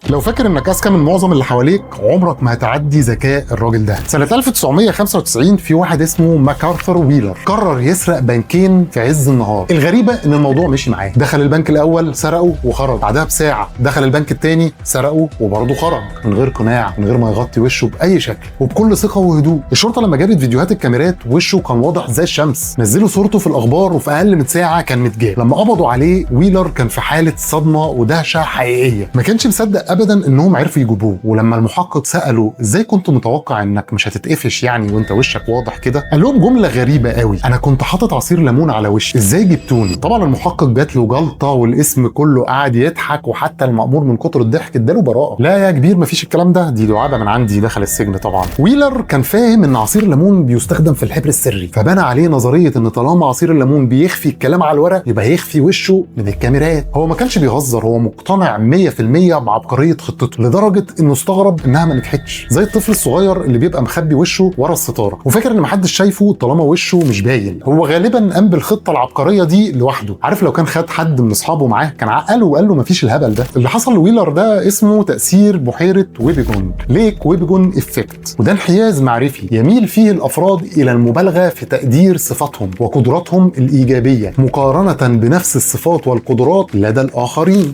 لو فاكر انك اذكى من معظم اللي حواليك، عمرك ما هتعدي ذكاء الراجل ده. سنة 1995 في واحد اسمه ماكارثر ويلر قرر يسرق بنكين في عز النهار. الغريبة ان الموضوع مشي معاه، دخل البنك الاول سرقه وخرج، بعدها بساعة دخل البنك الثاني سرقه وبرضه خرج، من غير قناع، من غير ما يغطي وشه باي شكل، وبكل ثقة وهدوء. الشرطة لما جابت فيديوهات الكاميرات وشه كان واضح زي الشمس. نزلوا صورته في الاخبار وفي اقل من ساعة كان متجاب. لما قبضوا عليه ويلر كان في حاله صدمة ودهشه حقيقية، ما كانش مصدق ابدا انهم عرفوا يجيبوه. ولما المحقق ساله ازاي كنت متوقع انك مش هتتقفش يعني وانت وشك واضح كده، قال لهم جملة غريبة قوي: انا كنت حاطط عصير ليمون على وشي، ازاي جبتوني؟ طبعا المحقق جات له جلطة والاسم كله قعد يضحك، وحتى المأمور من كتر الضحك اداله براءه. لا يا كبير مفيش الكلام ده، دي دعابة من عندي. دخل السجن طبعا. ويلر كان فاهم ان عصير الليمون بيستخدم في الحبر السري، فبنى عليه نظرية ان طالما عصير الليمون بيخفي الكلام على الورق يبقى هيخفي وشه من الكاميرات. هو ما كانش بيهزر، هو مقتنع 100% بعبقريه خطته، لدرجة انه استغرب انها ما نجحتش، زي الطفل الصغير اللي بيبقى مخبي وشه ورا الستارة وفاكر ان محدش شايفه طالما وشه مش باين. هو غالبا قام بالخطة العبقرية دي لوحده، عارف لو كان خد حد من اصحابه معاه كان عقله وقال له مفيش الهبل ده. اللي حصل لويلر ده اسمه تاثير بحيرة ويبيجون، Lake Wobegon effect، وده انحياز معرفي يميل فيه الافراد الى المبالغة في تقدير صفاتهم وقدراتهم الايجابية مقارنة بنفس الصفات والقدرات لدى الاخرين.